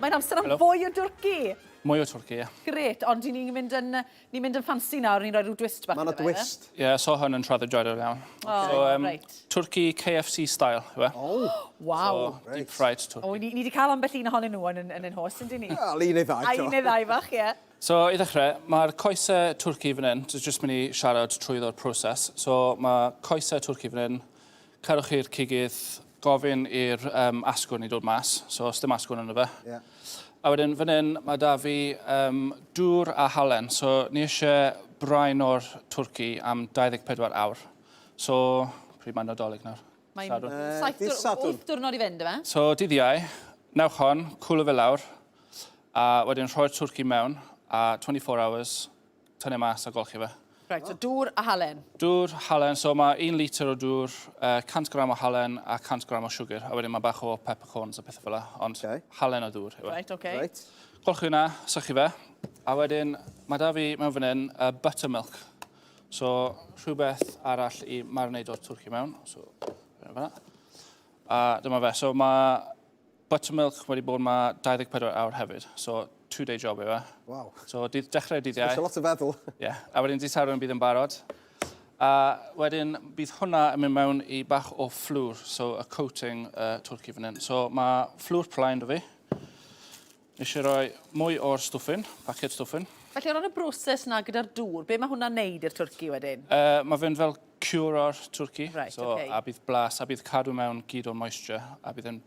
Mae'n amser am fwy o dwrci. Mwy o twrci, ie. Grêt, ond ni'n mynd yn, ni'n mynd yn ffansi nawr, ni'n rhoi rhyw twist bach. Mae yna twist. Ie, yeah, so hwn yn traddodiadol iawn. Oh, so, reit. Twrci KFC style, yw e? Oh, Waw. So, deep fried twrci. O, ni, ni wedi cael ambell un ohonyn nhw yn, yn, yn ein hos, yn dyn ni? Wel, un neu ddau. A un neu ddau fach, ie. So, i ddechrau, mae'r coesau twrci fan hyn, dwi'n jyst mynd i siarad trwyddo'r proses. So, mae coesau twrci fan hyn, cerwch i'r cigydd, gofyn i'r um, asgwrn i dod mas, so os dim asgwrn yno fe. Yeah. A wedyn fan hyn, mae da fi um, dŵr a halen, so ni eisiau brain o'r twrci am 24 awr. So, pryd mae'n Nadolig nawr? Mae'n Sadwrn. saith Dydd Sadwrn. wyth diwrnod i fynd, yfe? So, dydd Iau, newch hon, cwlo fe lawr, a wedyn rhoi'r twrci mewn, a 24 hours, tynnu mas a golchi fe. Right, so dŵr a halen. Dŵr, halen, so mae 1 litr o dŵr, 100 gram o halen a 100 gram o siwgr, a wedyn mae bach o peppercorns a pethau fel 'na, ond Okay. halen a dŵr yw e. Right, okay. Right. Golchi hwnna, sychu fe, a wedyn mae da fi mewn fan hyn buttermilk. So rhywbeth arall i marinade o'r twrci mewn. So, fel 'na. A dyma fe. So mae buttermilk wedi bod ma 24 awr hefyd. So two day job yw e. Waw. So dydd, dechrau dydd Iau. Eisiau lot o feddwl. Ie. Yeah. A wedyn dydd Sadwrn bydd yn barod. A wedyn bydd hwnna yn mynd mewn i bach o fflwr, so y coating twrci fan hyn. So mae fflwr plaen 'da fi. Nes i roi mwy o'r stwffin, paced stwffin. Felly o ran y broses 'na gyda'r dŵr, be mae hwnna'n neud i'r twrci wedyn? Uh, mae fe'n fel curo'r twrci. Right, so, okay. A bydd blas, a bydd cadw mewn gyd o'r moisture, a bydd yn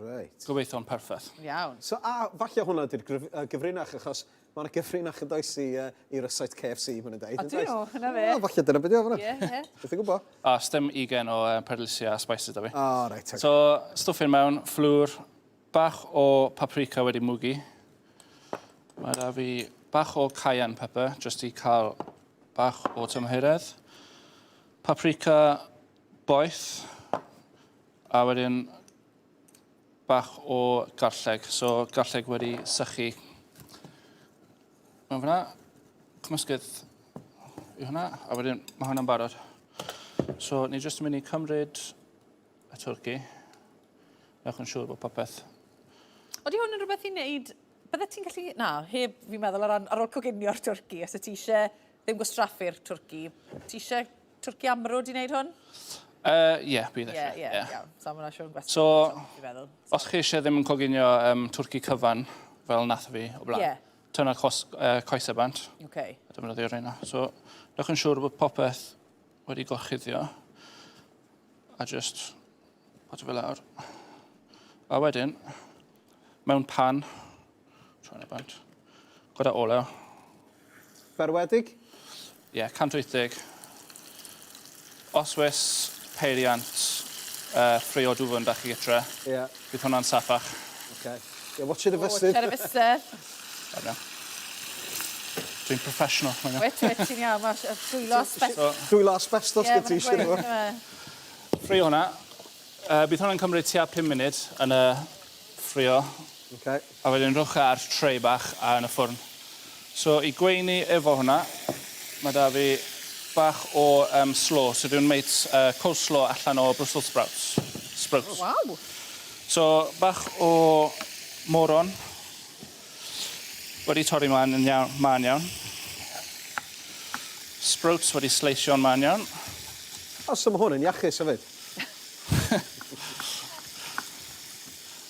Right. gobeithio'n perffaith. Iawn. So, a falle hwnna ydy'r gyfrinach, achos mae yna gyfrinach yn does i, uh, i rysáit KFC, maen nhw'n dweud. Ydyn nhw, hynna fe. O, falle dyna beth yw hwnna. Ie, ie. Beth yn gwybod? A sdim ugen o perlysiau a spices da fi. O, reit. Okay. So, stwffin mewn, fflwr, Bach o paprika wedi mwgu. Mae da fi bach o cayenne pepper, jyst i cael bach o tymheredd. Paprika boeth, a wedyn bach o garlleg. So garlleg wedi sychu. Mewn fyna, cymysgydd i hwnna, a wedyn mae hwnna'n barod. So ni jyst yn mynd i cymryd y twrci. Newch yn siŵr bod popeth... Odi hwn yn rhywbeth i wneud... Byddet ti'n gallu... Na, heb, fi'n meddwl, ar, ran, ar ôl coginio'r twrci, os y ti eisiau ddim gwastraffu'r twrci, ti eisiau twrci amrwd i wneud hwn? Ie, uh, yeah, bydd eisiau. Ie, ie, yeah. iawn. So, mae'n siŵr yn gwestiwn. So, fi'n meddwl. os chi eisiau ddim yn coginio um, twrci cyfan, fel nath fi o blaen, yeah. tynnu'r cos, coesau bant. Okay. A defnyddio'r rheina. So, newch yn siŵr bod popeth wedi gorchuddio. A just potio fe lawr. A wedyn, mewn pan, troi'n e bant, gyda olew. Berwedig? Ie, yeah, 180. Os wes peiriant uh, ffrio dwfn da chi gytre, yeah. bydd hwnna'n saffach. Okay. Yeah, watch it y fysydd. Watch it y fysydd. Yna. Dwi'n professional. Wyt, wyt, ti'n iawn. Mae dwylo asbestos. Dwylo asbestos gyda ti, siwr o. Ffrio hwnna. Uh, bydd hwnna'n cymryd tua 5 munud yn y ffrio. Okay. A wedyn rhowch e ar tray bach a yn y ffwrn. So i gweini efo hwnna, mae da fi bach o um, slaw. So dwi'n wneud uh, coleslaw allan o Brussels sprouts. Sprouts. Oh, waw! So bach o moron, Wedi torri mân yn iawn, mân iawn. Sprouts wedi sleisio'n mân iawn. O, so mae hwn yn iachus hefyd.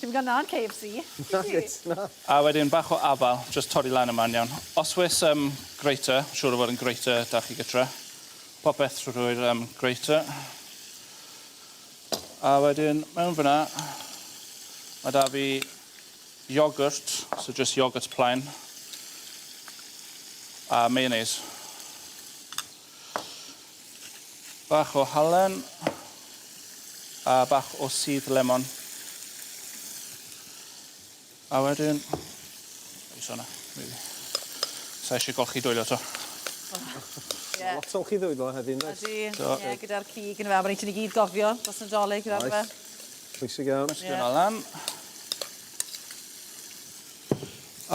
Ti'n gael na'n KFC. Na, gyd, na. A wedyn bach o afal, just torri lan yn man iawn. Os wes um, grater, siŵr o fod yn grater da chi gytre. Popeth trwy'r um, grater. A wedyn, mewn fyna, mae da fi Yoghurt, so just yoghurt plaen. A mayonnaise. Bach o halen. A bach o sudd lemon. A wedyn... Oes hwnna, maybe. Sa eisiau golchi dwylo to. Yeah. Lot o olchi ddwylo heddi, yn does? Ydy, ie, gyda'r cig yn y fe. Mae'n rhaid i ni gyd gofio dros Nadolig gyda'r fe. Pwysig iawn. Ie. Hwnna lan.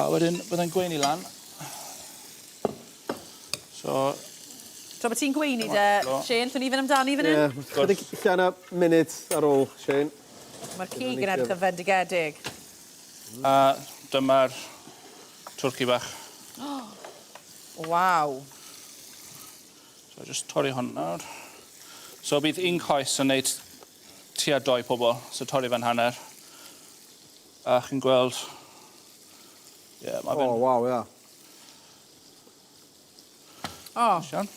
A wedyn byddai'n gweini lan. So... Tra bod ti'n gweini de, Shane, llwn ni fynd amdani fan hyn? Ie, chydig lla na munud ar ôl, Shane. Mae'r cig yn edrych yn fendigedig. A dyma'r twrci bach. Waw. So just torri hwn nawr. So bydd un coes yn neud tua doi pobl, so torri fe'n hanner. A chi'n gweld... Ie, yeah, mae O, fe'n... waw, ia. O, Sian.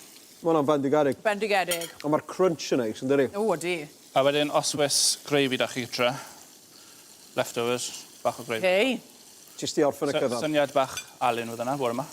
Mae hwnna'n fendigedig. bendigedig. Ond mae'r crunch yn neis, yn dydi? O, ydi. A wedyn, os oes gravy da chi gytre, leftovers, bach o gravy. Okay. Jyst i orffen y cyfan. Syniad bach Alun oedd yna, bore yma.